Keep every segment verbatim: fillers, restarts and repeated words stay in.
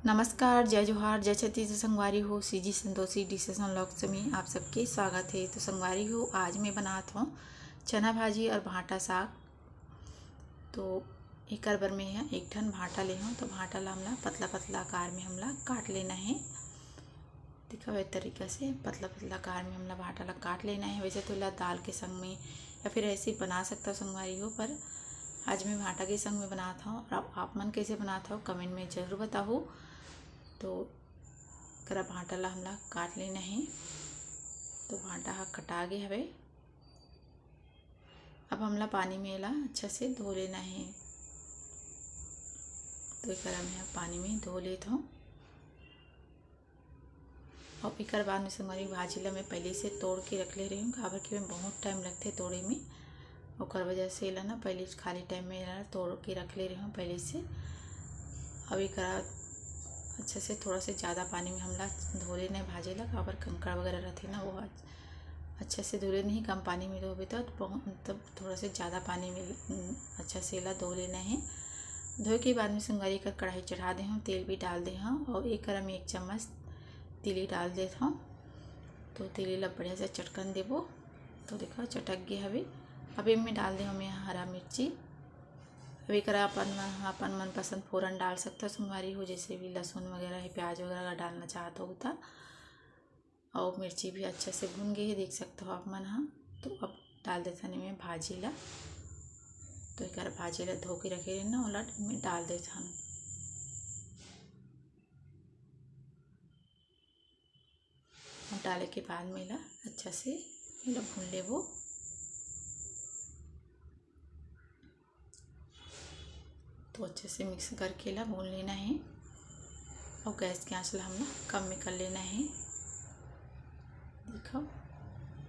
नमस्कार, जय जोहार, जय छत्तीसगढ़ संगवारी हो। CG Santoshi dishes and vlogs में आप सबके स्वागत है। तो संगवारी हो, आज मैं बनात हूँ चना भाजी और भांटा साग। तो एकर बर मैं ह एक ठन भांटा ले हूँ। तो भांटा ला हमला पतला पतला आकार में हमला काट लेना है। देखो, ए तरीका से पतला पतला आकार में हमला भांटा ला काट लेना है। वैसे तो एला दाल के संग में या फिर ऐसे ही बना सकता हो संगवारी हो, पर आज मैं भांटा के संग में बनात हूँ। और आप, आप मन कैसे बनात हो, कमेंट में जरूर बताहू। तो करा भांटा ला हमला काट लेना है। तो भांटा हा कटा गे हवे। अब हमला पानी में एला अच्छा से धो लेना है। तो एकरा मैं पानी में धो लेत हूँ। और एकर बाद में संगवारी, भाजी ला मैं पहले से तोड़ के रख ले रही हूँ, काबर कि मैं बहुत टाइम लगथे तोड़े में, ओकर वजह से एला ना पहले खाली टाइम में एला तोड़ के रख ले रही हूँ पहले से। अब एकरा अच्छा से थोड़ा से ज़्यादा पानी में हमला धो लेना है भाजी ला, काबर कंकड़ वगैरह रहथे ना, वो अच्छा से धुले नहीं, कम पानी में धोबे तो बहुत, मतलब थोड़ा से ज़्यादा पानी में, उम, अच्छा से एला धो लेना है। धोए के बाद में संगवारी एकर कढ़ाई चढ़ा दे हूँ, तेल भी डाल दे हूँ और एक करा में एक चम्मच तिली डाल देत हूँ। तो तिली ला बढ़िया से चटकन देबो। तो देखो, चटक गे हवे। अब एमे डाल दे हूँ मैं हरा मिर्ची। अब एकरा अपन मन, अपन मनपसंद फोरन डाल सकता संगवारी हो, जैसे भी लहसुन वगैरह है, प्याज वगैरह अगर डालना चाहत हो तो। और मिर्ची भी अच्छा से भुन गई है, देख सकते हो आप मन हा। तो अब डाल देथन एमे भाजी ला। तो एकर भाजी ला धो के रखे रहे ना, ओला एमे डाल देथन। और डाले के बाद में एला अच्छा से एला भून लेबो। तो अच्छे से मिक्स करके ला भून लेना है और गैस के आंच ला हमला कम में कर लेना है। देखो,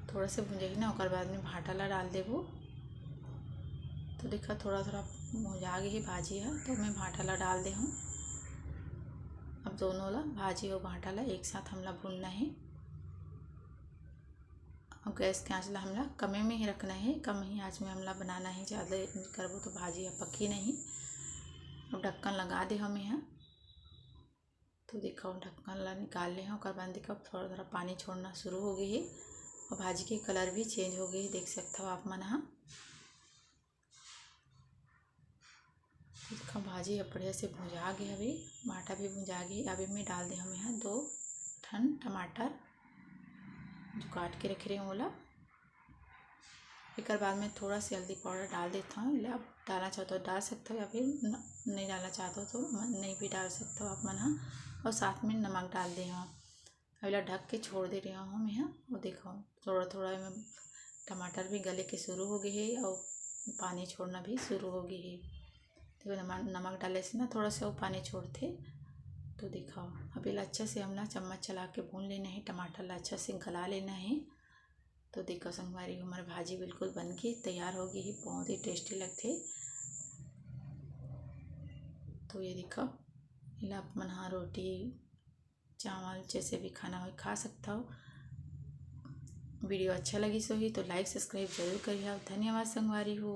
थोड़ा से भुंजाही ना, ओकर बाद में भांटा ला डाल देबो। तो देखो, थोड़ा थोड़ा भुंजा गे हे भाजी ह, तो मैं भांटा ला डाल दे हूँ। अब दोनों ला, भाजी और भांटा ला एक साथ हमला भूनना है। और गैस के आंच ला हमला कमे में ही रखना है, कम ही आंच में हमला बनाना है, ज़्यादा करबो तो भाजी ह पकी नहीं। अब ढक्कन लगा दे हूँ मैं ह। तो देखो, ढक्कन ला निकाल ले हूँ, ओकर बाद देखो थोड़ा थोड़ा पानी छोड़ना शुरू हो गई है और भाजी के कलर भी चेंज हो गई है, देख सकते हो आप मन ह। तो देखो, भाजी ह बढ़िया से भुंजा गे हवे, भांटा भी भुंजा गे। अब एमे डाल दे हूँ मैं ह दो ठन टमाटर, जो काट के रखे रहे ओला। एकर बाद में थोड़ा से हल्दी पाउडर डाल देता हूँ। एला आप डालना चाहते हो डाल सकते हो, या फिर न-, नहीं डालना चाहते हो तो म-, नहीं भी डाल सकते हो आप मन ह। और साथ में नमक डाल दे हूँ। अब एला ढक के छोड़ दे रहे हूँ मैं ह। वो देखो, थोड़ा थोड़ा एमे टमाटर भी गले के शुरू हो गए है और पानी छोड़ना भी शुरू हो गए है। देखो, नमक, नमक डाले से ना थोड़ा सा वो पानी छोड़थे। तो दिखाओ, अब एला अच्छा से हमला चम्मच चला के भून लेना है, टमाटर ला अच्छा से गला लेना है। तो देखो संगवारी, हमार भाजी बिल्कुल बन के तैयार हो गई है, बहुत ही टेस्टी लगथे। तो ये देखो, एला आप मन हा रोटी, चावल, जैसे भी खाना हो खा सकता हो। वीडियो अच्छा लगिस होही तो लाइक सब्सक्राइब जरूर करिहा। धन्यवाद संगवारी हो।